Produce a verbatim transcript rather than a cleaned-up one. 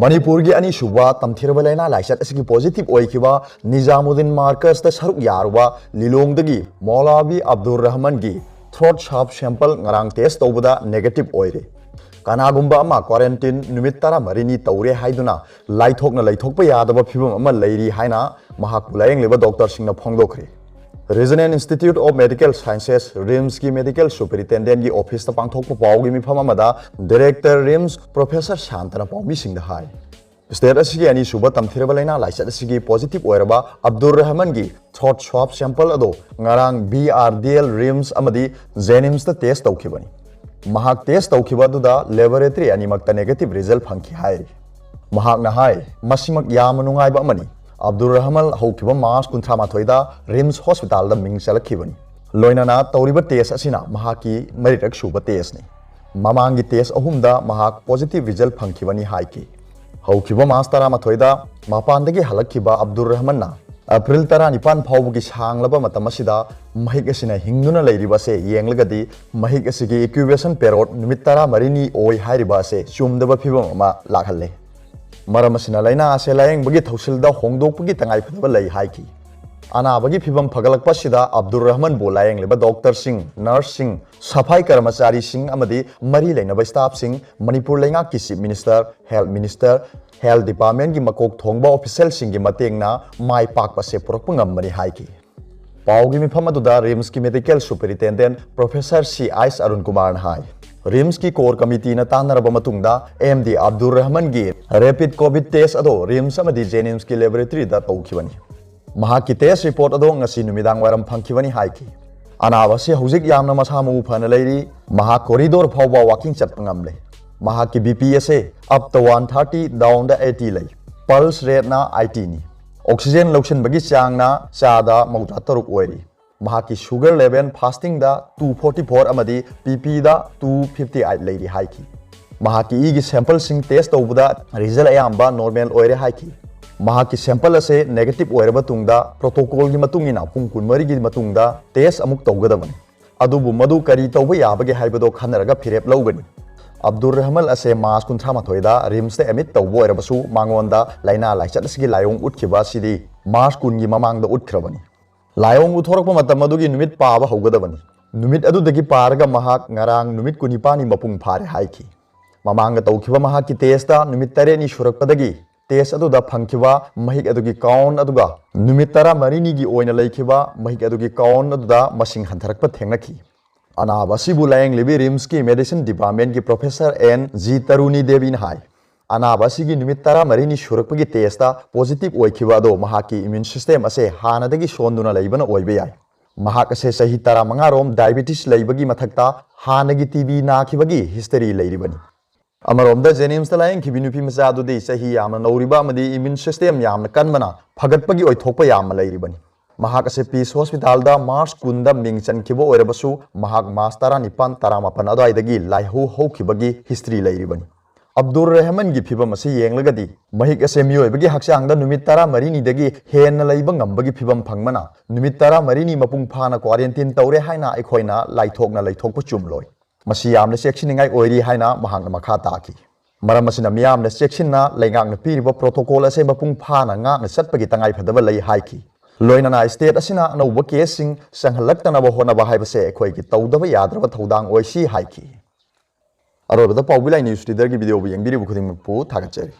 ꯃꯅꯤꯄꯨꯔꯒꯤ ꯑꯅꯤꯁꯨꯕ ꯇꯝꯊꯤꯔꯕ ꯂꯥꯏꯅꯥ ꯂꯥꯏꯆꯠ ꯑꯁꯤꯒꯤ ꯄꯣꯖꯤꯇꯤꯚ ꯑꯣꯏꯈꯤꯕ ꯅꯤꯖꯥꯃꯨꯗꯤꯟ ꯃꯥꯔꯀꯁꯇ ꯁꯔꯨꯛ ꯌꯥꯔꯨꯕ ꯂꯤꯂꯣꯡꯗꯒꯤ ꯃꯧꯂꯥꯕꯤ ꯑꯕꯗꯨꯔ ꯔꯍꯃꯟꯒꯤ ꯊ꯭ꯔꯣꯠ ꯁ꯭ꯋꯥꯕ ꯁꯦꯝꯄꯜ ꯉꯔꯥꯡ ꯇꯦꯁ ꯇꯧꯕꯗ ꯅꯦꯒꯦꯇꯤꯚ ꯑꯣꯏꯔꯦ꯫ ꯀꯅꯥꯒꯨꯝꯕ ꯑꯃ ꯀ꯭ꯋꯥꯔꯦꯟꯇꯤꯟ ꯅꯨꯃꯤꯠ ꯇꯔꯥꯃꯔꯤꯅꯤ ꯇꯧꯔꯦ ꯍꯥꯏꯗꯨꯅ ꯂꯥꯏꯊꯣꯛꯅ ꯂꯩꯊꯣꯛꯄ ꯌꯥꯗꯕ ꯐꯤꯕꯝ ꯑꯃ ꯂꯩꯔꯤ ꯍꯥꯏꯅ ꯃꯍꯥꯛꯄꯨ ꯂꯥꯌꯦꯡꯂꯤꯕ ꯗꯣꯛꯇꯔꯁꯤꯡꯅ ꯐꯣꯡꯗꯣꯛꯈ꯭ꯔꯦ꯫ Regional Institute of Medical Sciences, ꯔꯤꯝꯁꯀꯤ ꯃꯦꯗꯤꯀꯦꯜ ꯁꯨꯄꯔꯤꯟꯇꯦꯟꯗꯦꯟꯒꯤ ꯑꯣꯐꯤꯁꯇ ꯄꯥꯡꯊꯣꯛꯄ ꯄꯥꯎꯒꯤ ꯃꯤꯐꯝ ꯑꯃꯗ ꯗꯤꯔꯦꯛꯇꯔ ꯔꯤꯝꯁ ꯄ꯭ꯔꯣꯐꯦꯁꯔ ꯁꯥꯟꯇꯅ ꯄꯥꯎꯃꯤꯁꯤꯡꯗ ꯍꯥꯏ, ꯁ꯭ꯇꯦꯠ ꯑꯁꯤꯒꯤ ꯑꯅꯤꯁꯨꯕ ꯇꯝꯊꯤꯔꯕ ꯂꯥꯏꯅꯥ ꯂꯥꯏꯆꯠ ꯑꯁꯤꯒꯤ ꯄꯣꯖꯤꯇꯤꯚ ꯑꯣꯏꯔꯕ ꯑꯕꯗꯨꯔ ꯔꯍꯃꯟꯒꯤ ꯊ꯭ꯔꯣꯠ ꯁ꯭ꯋꯥꯕ ꯁꯦꯝꯄꯜ ꯑꯗꯨ ꯉꯔꯥꯡ B R D L RIMS ꯑꯃꯗꯤ ꯖꯦꯅꯤꯝꯁꯇ ꯇꯦꯁ ꯇꯧꯈꯤꯕꯅꯤ꯫ ꯃꯍꯥꯛ ꯇꯦꯁ ꯇꯧꯈꯤꯕ ꯑꯗꯨꯗ ꯂꯦꯕꯣꯔꯦꯇꯔꯤ ꯑꯅꯤꯃꯛꯇ ꯅꯦꯒꯦꯇꯤꯚ ꯔꯤꯖꯜ ꯐꯪꯈꯤ ꯍꯥꯏꯔꯤ꯫ ꯃꯍꯥꯛꯅ ꯍꯥꯏ, ꯃꯁꯤꯃꯛ ꯌꯥꯝꯅ ꯅꯨꯡꯉꯥꯏꯕ ꯑꯃꯅꯤ꯫ ꯑꯕꯗꯨꯔ ꯔꯍꯃꯟ ꯍꯧꯈꯤꯕ ꯃꯥꯔꯆ ꯀꯨꯟꯊ꯭ꯔꯥ ꯃꯥꯊꯣꯏꯗ ꯔꯤꯝꯁ ꯍꯣꯁꯄꯤꯇꯥꯜꯗ ꯃꯤꯡ ꯆꯜꯂꯛꯈꯤꯕꯅꯤ꯫ ꯂꯣꯏꯅꯅ ꯇꯧꯔꯤꯕ ꯇꯦꯁ ꯑꯁꯤꯅ ꯃꯍꯥꯛꯀꯤ ꯃꯔꯤꯔꯛ ꯁꯨꯕ ꯇꯦꯁꯅꯤ꯫ ꯃꯃꯥꯡꯒꯤ ꯇꯦꯁ ꯑꯍꯨꯝꯗ ꯃꯍꯥꯛ ꯄꯣꯖꯤꯇꯤꯚ ꯔꯤꯖꯜ ꯐꯪꯈꯤꯕꯅꯤ ꯍꯥꯏꯈꯤ꯫ ꯍꯧꯈꯤꯕ ꯃꯥꯔꯆ ꯇꯔꯥꯃꯥꯊꯣꯏꯗ ꯃꯄꯥꯟꯗꯒꯤ ꯍꯜꯂꯛꯈꯤꯕ ꯑꯕꯗꯨꯔ ꯔꯍꯃꯟꯅ ꯑꯦꯄ꯭ꯔꯤꯜ ꯇꯔꯥꯅꯤꯄꯥꯟ ꯐꯥꯎꯕꯒꯤ ꯁꯥꯡꯂꯕ ꯃꯇꯝ ꯑꯁꯤꯗ ꯃꯍꯤꯛ ꯑꯁꯤꯅ ꯍꯤꯡꯗꯨꯅ ꯂꯩꯔꯤꯕ ꯑꯁꯦ ꯌꯦꯡꯂꯒꯗꯤ ꯃꯍꯤꯛ ꯑꯁꯤꯒꯤ ꯏꯟꯀ꯭ꯌꯨꯕꯦꯁꯟ ꯄꯦꯔꯣꯗ ꯅꯨꯃꯤꯠ ꯇꯔꯥꯃꯔꯤꯅꯤ ꯑꯣꯏ ꯍꯥꯏꯔꯤꯕ ꯑꯁꯦ ꯆꯨꯝꯗꯕ ꯐꯤꯕꯝ ꯑꯃ ꯂꯥꯛꯍꯜꯂꯦ꯫ ꯃꯔꯝ ꯑꯁꯤꯅ ꯂꯥꯏꯅꯥ ꯑꯁꯦ ꯂꯥꯌꯦꯡꯕꯒꯤ ꯊꯧꯁꯤꯜꯗ ꯍꯣꯡꯗꯣꯛꯄꯒꯤ ꯇꯉꯥꯏꯐꯗꯕ ꯂꯩ ꯍꯥꯏꯈꯤ꯫ ꯑꯅꯥꯕꯒꯤ ꯐꯤꯕꯝ ꯐꯒꯠꯂꯛꯄ ꯑꯁꯤꯗ ꯑꯕꯗꯨꯔ ꯔꯍꯃꯟꯕꯨ ꯂꯥꯌꯦꯡꯂꯤꯕ ꯗꯣꯛꯇꯔꯁꯤꯡ, ꯅꯔꯁꯁꯤꯡ, ꯁꯐꯥꯏ ꯀꯔꯃꯆꯥꯔꯤꯁꯤꯡ ꯑꯃꯗꯤ ꯃꯔꯤ ꯂꯩꯅꯕ ꯁ꯭ꯇꯥꯐꯁꯤꯡ, ꯃꯅꯤꯄꯨꯔ ꯂꯩꯉꯥꯛꯀꯤ chief minister, health minister, health ꯗꯤꯄꯥꯔꯠꯃꯦꯟꯒꯤ ꯃꯀꯣꯛ ꯊꯣꯡꯕ ꯑꯣꯐꯤꯁꯤꯌꯦꯜꯁꯤꯡꯒꯤ ꯃꯇꯦꯡꯅ ꯃꯥꯏ ꯄꯥꯛꯄ ꯑꯁꯦ ꯄꯨꯔꯛꯄ ꯉꯝꯕꯅꯤ ꯍꯥꯏꯈꯤ꯫ ꯄꯥꯎꯒꯤ ꯃꯤꯐꯝ ꯑꯗꯨꯗ ꯔꯤꯝꯁꯀꯤ ꯃꯦꯗꯤꯀꯦꯜ ꯁꯨꯄꯔꯤꯟꯇꯦꯟꯗꯦꯟ ꯄ꯭ꯔꯣꯐꯦꯁꯔ ꯁꯤ ꯑꯥꯏꯁ ꯑꯔꯨꯟ ꯀꯨꯃꯥꯔꯅ ꯍꯥꯏ, ꯔꯤꯝꯁꯀꯤ ꯀꯣꯔ ꯀꯃꯤꯇꯤꯅ ꯇꯥꯟꯅꯔꯕ ꯃꯇꯨꯡꯗ M D Abdur ꯔꯍꯃꯟꯒꯤ ꯔꯦꯄꯤꯗ COVID test ꯑꯗꯨ ꯔꯤꯝꯁ ꯑꯃꯗꯤ ꯖꯦꯅꯤꯝꯁꯀꯤ ꯂꯦꯕꯣꯔꯦꯇꯔꯤꯗ ꯇꯧꯈꯤꯕꯅꯤ꯫ ꯃꯍꯥꯛꯀꯤ ꯇꯦꯁ ꯔꯤꯄꯣꯔꯠ ꯑꯗꯨ ꯉꯁꯤ ꯅꯨꯃꯤꯗꯥꯡ ꯋꯥꯏꯔꯝ ꯐꯪꯈꯤꯕꯅꯤ ꯍꯥꯏꯈꯤ꯫ ꯑꯅꯥꯕ ꯑꯁꯤ ꯍꯧꯖꯤꯛ ꯌꯥꯝꯅ ꯃꯁꯥ ꯃꯎ ꯐꯅ ꯂꯩꯔꯤ꯫ ꯃꯍꯥꯛ ꯀꯣꯔꯤꯗꯣꯔ ꯐꯥꯎꯕ ꯋꯥꯀꯤꯡ ꯆꯠꯄ ꯉꯝꯂꯦ꯫ ꯃꯍꯥꯛꯀꯤ ꯕꯤ ꯄꯤ ꯑꯁꯦ up to one thirty, down ꯗ eighty ꯂꯩ꯫ ꯄꯜꯁ ꯔꯦꯠꯅ eighty ꯅꯤ꯫ ꯑꯣꯛꯁꯤꯖꯦꯟ ꯂꯧꯁꯤꯟꯕꯒꯤ ꯆꯥꯡꯅ ꯆꯥꯗ ꯃꯧꯗ꯭ꯔꯥ ꯇꯔꯨꯛ ꯑꯣꯏꯔꯤ꯫ ꯃꯍꯥꯛꯀꯤ ꯁꯨꯒꯔ ꯂꯦꯚꯦꯜ ꯐꯥꯁꯇꯤꯡꯗ two forty four ꯑꯃꯗꯤ ꯕꯤ ꯄꯤꯗ two fifty eight ꯂꯩꯔꯤ ꯍꯥꯏꯈꯤ꯫ ꯃꯍꯥꯛꯀꯤ ꯏꯒꯤ ꯁꯦꯝꯄꯜꯁꯤꯡ ꯇꯦꯁ ꯇꯧꯕꯗ ꯔꯤꯖꯜ ꯑꯌꯥꯝꯕ ꯅꯣꯔꯃꯦꯜ ꯑꯣꯏꯔꯦ ꯍꯥꯏꯈꯤ꯫ ꯃꯍꯥꯛꯀꯤ ꯁꯦꯝꯄꯜ ꯑꯁꯦ ꯅꯦꯒꯦꯇꯤꯚ ꯑꯣꯏꯔꯕ ꯇꯨꯡꯗ ꯄ꯭ꯔꯣꯇꯣꯀꯣꯜꯒꯤ ꯃꯇꯨꯡ ꯏꯟꯅ ꯄꯨꯡ ꯀꯨꯟꯃꯔꯤꯒꯤ ꯃꯇꯨꯡꯗ ꯇꯦꯁ ꯑꯃꯨꯛ ꯇꯧꯒꯗꯕꯅꯤ꯫ ꯑꯗꯨꯕꯨ ꯃꯗꯨ ꯀꯔꯤ ꯇꯧꯕ ꯌꯥꯕꯒꯦ ꯍꯥꯏꯕꯗꯣ ꯈꯟꯅꯔꯒ ꯐꯤꯔꯦꯞ ꯂꯧꯒꯅꯤ꯫ ꯑꯕꯗꯨꯔ ꯔꯍꯃꯟ ꯑꯁꯦ ꯃꯥꯔꯆ ꯀꯨꯟꯊ꯭ꯔꯥ ꯃꯥꯊꯣꯏꯗ ꯔꯤꯝꯁꯇ ꯑꯦꯗꯃꯤꯠ ꯇꯧꯕ ꯑꯣꯏꯔꯕꯁꯨ, ꯃꯉꯣꯟꯗ ꯂꯥꯏꯅꯥ ꯂꯥꯏꯆꯠ ꯑꯁꯤꯒꯤ ꯂꯥꯏꯑꯣꯡ ꯎꯠꯈꯤꯕ ꯑꯁꯤꯗꯤ ꯃꯥꯔꯆ ꯀꯨꯟꯒꯤ ꯃꯃꯥꯡꯗ ꯎꯠꯈ꯭ꯔꯕꯅꯤ꯫ ꯂꯥꯏꯑꯣꯡ ꯎꯠꯊꯣꯔꯛꯄ ꯃꯇꯝ ꯑꯗꯨꯒꯤ ꯅꯨꯃꯤꯠ ꯄꯥꯕ ꯍꯧꯒꯗꯕꯅꯤ꯫ ꯅꯨꯃꯤꯠ ꯑꯗꯨꯗꯒꯤ ꯄꯥꯔꯒ ꯃꯍꯥꯛ ꯉꯔꯥꯡ ꯅꯨꯃꯤꯠ ꯀꯨꯟꯅꯤꯄꯥꯟꯅꯤ ꯃꯄꯨꯡ ꯐꯥꯔꯦ ꯍꯥꯏꯈꯤ꯫ ꯃꯃꯥꯡꯗ ꯇꯧꯈꯤꯕ ꯃꯍꯥꯛꯀꯤ ꯇꯦꯁꯇ ꯅꯨꯃꯤꯠ ꯇꯔꯦꯠꯅꯤ ꯁꯨꯔꯛꯄꯗꯒꯤ ꯇꯦꯁ ꯑꯗꯨꯗ ꯐꯪꯈꯤꯕ ꯃꯍꯤꯛ ꯑꯗꯨꯒꯤ ꯀꯥꯎꯟ ꯑꯗꯨꯒ ꯅꯨꯃꯤꯠ ꯇꯔꯥꯃꯔꯤꯅꯤꯒꯤ ꯑꯣꯏꯅ ꯂꯩꯈꯤꯕ ꯃꯍꯤꯛ ꯑꯗꯨꯒꯤ ꯀꯥꯎꯟ ꯑꯗꯨꯗ ꯃꯁꯤꯡ ꯍꯟꯊꯔꯛꯄ ꯊꯦꯡꯅꯈꯤ꯫ ꯑꯅꯥꯕ ꯑꯁꯤꯕꯨ ꯂꯥꯌꯦꯡꯂꯤꯕꯤ ꯔꯤꯝꯁꯀꯤ ꯃꯦꯗꯤꯁꯤꯟ ꯗꯤꯄꯥꯔꯠꯃꯦꯟꯒꯤ ꯄ꯭ꯔꯣꯐꯦꯁꯔ ꯑꯦꯟ ꯖꯤ ꯇꯔꯨꯅꯤ ꯗꯦꯕꯤꯅ ꯍꯥꯏ, ꯑꯅꯥꯕ ꯑꯁꯤꯒꯤ ꯅꯨꯃꯤꯠ ꯇꯔꯥꯃꯔꯤꯅꯤ ꯁꯨꯔꯛꯄꯒꯤ ꯇꯦꯁꯇ ꯄꯣꯖꯤꯇꯤꯚ ꯑꯣꯏꯈꯤꯕ ꯑꯗꯣ ꯃꯍꯥꯛꯀꯤ ꯏꯃ꯭ꯌꯨꯟ ꯁꯤꯁꯇꯦꯝ ꯑꯁꯦ ꯍꯥꯟꯅꯗꯒꯤ ꯁꯣꯟꯗꯨꯅ ꯂꯩꯕꯅ ꯑꯣꯏꯕ ꯌꯥꯏ꯫ ꯃꯍꯥꯛ ꯑꯁꯦ ꯆꯍꯤ ꯇꯔꯥꯃꯉꯥ ꯔꯣꯝ ꯗꯥꯏꯕꯦꯇꯤꯁ ꯂꯩꯕꯒꯤ ꯃꯊꯛꯇ ꯍꯥꯟꯅꯒꯤ ꯇꯤ ꯕꯤ ꯅꯥꯈꯤꯕꯒꯤ ꯍꯤꯁꯇꯔꯤ ꯂꯩꯔꯤꯕꯅꯤ꯫ ꯑꯃꯔꯣꯝꯗ ꯖꯦꯅꯤꯝꯁꯇ ꯂꯥꯌꯦꯡꯈꯤꯕꯤ ꯅꯨꯄꯤ ꯃꯆꯥ ꯑꯗꯨꯗꯤ ꯆꯍꯤ ꯌꯥꯝꯅ ꯅꯧꯔꯤꯕ ꯑꯃꯗꯤ ꯏꯃ꯭ꯌꯨꯟ ꯁꯤꯁꯇꯦꯝ ꯌꯥꯝꯅ ꯀꯟꯕꯅ ꯐꯒꯠꯄꯒꯤ ꯑꯣꯏꯊꯣꯛꯄ ꯌꯥꯝꯅ ꯂꯩꯔꯤꯕꯅꯤ꯫ ꯃꯍꯥꯛ ꯑꯁꯦ ꯄꯤꯁ ꯍꯣꯁꯄꯤꯇꯥꯜꯗ ꯃꯥꯔꯆ ꯀꯨꯟꯗ ꯃꯤꯡ ꯆꯟꯈꯤꯕ ꯑꯣꯏꯔꯕꯁꯨ, ꯃꯍꯥꯛ ꯃꯥꯔꯆ ꯇꯔꯥꯅꯤꯄꯥꯟ, ꯇꯔꯥꯃꯥꯄꯟ ꯑꯗꯨꯋꯥꯏꯗꯒꯤ ꯂꯥꯏꯍꯧ ꯍꯧꯈꯤꯕꯒꯤ ꯍꯤꯁꯇ꯭ꯔꯤ ꯂꯩꯔꯤꯕꯅꯤ꯫ ꯑꯕꯗꯨꯔ ꯔꯍꯃꯟꯒꯤ ꯐꯤꯚꯝ ꯑꯁꯤ ꯌꯦꯡꯂꯒꯗꯤ, ꯃꯍꯤꯛ ꯑꯁꯦ ꯃꯤꯑꯣꯏꯕꯒꯤ ꯍꯛꯆꯥꯡꯗ ꯅꯨꯃꯤꯠ ꯇꯔꯥꯃꯔꯤꯅꯤꯗꯒꯤ ꯍꯦꯟꯅ ꯂꯩꯕ ꯉꯝꯕꯒꯤ ꯐꯤꯚꯝ ꯐꯪꯕꯅ, ꯅꯨꯃꯤꯠ ꯇꯔꯥꯃꯔꯤꯅꯤ ꯃꯄꯨꯡ ꯐꯥꯅ ꯀ꯭ꯋꯥꯔꯦꯟꯇꯤꯟ ꯇꯧꯔꯦ ꯍꯥꯏꯅ ꯑꯩꯈꯣꯏꯅ ꯂꯥꯏꯊꯣꯛꯅ ꯂꯩꯊꯣꯛꯄ ꯆꯨꯝꯂꯣꯏ꯫ ꯃꯁꯤ ꯌꯥꯝꯅ ꯆꯦꯛꯁꯤꯟꯅꯤꯡꯉꯥꯏ ꯑꯣꯏꯔꯤ ꯍꯥꯏꯅ ꯃꯍꯥꯛꯅ ꯃꯈꯥ ꯇꯥꯈꯤ꯫ ꯃꯔꯝ ꯑꯁꯤꯅ, ꯃꯤꯌꯥꯝꯅ ꯆꯦꯛꯁꯤꯟꯅ ꯂꯩꯉꯥꯛꯅ ꯄꯤꯔꯤꯕ ꯄ꯭ꯔꯣꯇꯣꯀꯣꯜ ꯑꯁꯦ ꯃꯄꯨꯡ ꯐꯥꯅ ꯉꯥꯛꯅ ꯆꯠꯄꯒꯤ ꯇꯉꯥꯏꯐꯗꯕ ꯂꯩ ꯍꯥꯏꯈꯤ꯫ ꯂꯣꯏꯅꯅ ꯁ꯭ꯇꯦꯠ ꯑꯁꯤꯅ ꯑꯅꯧꯕ ꯀꯦꯁꯁꯤꯡ ꯆꯪꯍꯜꯂꯛꯇꯅꯕ ꯍꯣꯠꯅꯕ ꯍꯥꯏꯕꯁꯦ ꯑꯩꯈꯣꯏꯒꯤ ꯇꯧꯗꯕ ꯌꯥꯗ꯭ꯔꯕ ꯊꯧꯗꯥꯡ ꯑꯣꯏꯁꯤ ꯍꯥꯏꯈꯤ꯫ ꯑꯔꯣꯏꯕꯗ ꯄꯥꯎꯕꯤ ꯂꯥꯏ ꯅ꯭ꯌꯨꯁ ꯂꯤꯗꯔꯒꯤ ꯚꯤꯗꯤꯑꯣꯕꯨ ꯌꯦꯡꯕꯤꯔꯤꯕ ꯈꯨꯗꯤꯡꯃꯛꯄꯨ ꯊꯥꯒꯠꯆꯔꯤ꯫